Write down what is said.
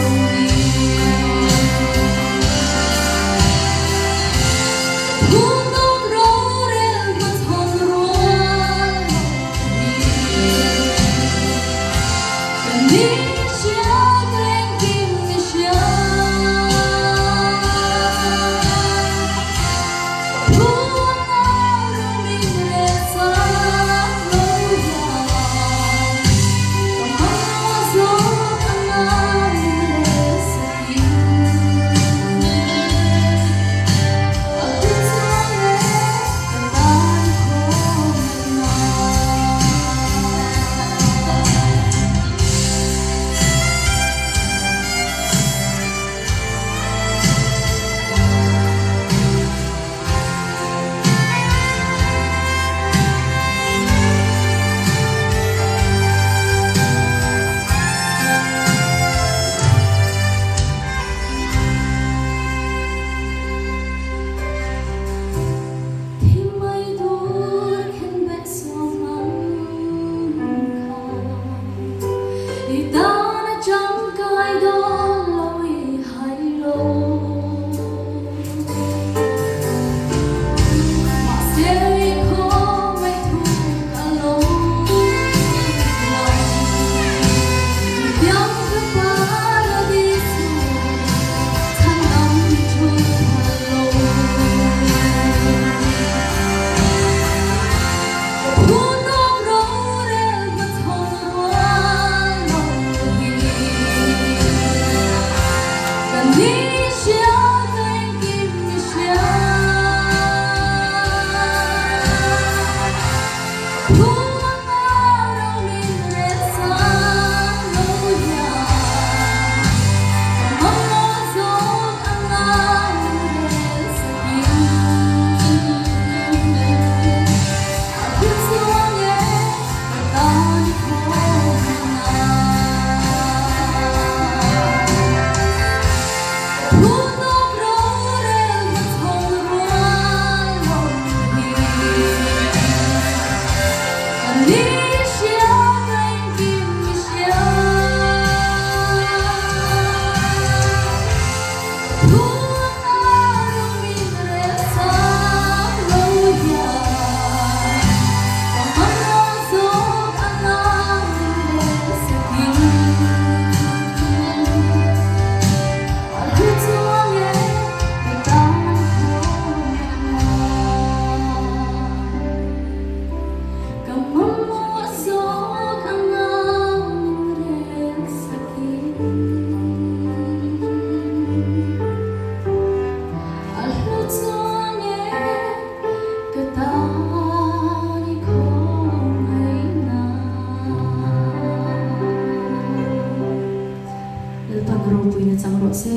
lo hi. Phutawk rorel hmachhawn rual lo hi. Ka ni hria ka engkim i hria. Phutna ro min rel chak lo hian ka mamawh zawk anga min rel sakin. A hlu chuang e ka tan khawngaihna. Thim mai dur khen bet suam ang kha I tan a tangkai dawn lo i hai lo. Mahse i khawngaih thu ka lo lang. I piang ka paradis chu chhan dang mi thut phal lo. Phutawk rorel hmachhawn rual lo hi. Ka ni hria ka engkim i hria. Phutna ro min rel sang lo hian ka mamawh zawk anga min rel sakin. A thu chuang e ka tan i khawhna. Phutawk rorel hmachhawn rual lo hi. Ka ni hria ka engkim i hria. Phutna ro min rel chak lo hian ka mamawh zawk anga min rel sakin. A hlu chuang e ka tan khawngaihna. Ka mamawh zawk anga min rel sakin. A hlu chuang e ka tan i khawngaihna. Lalpan a ropuina chang rawh se.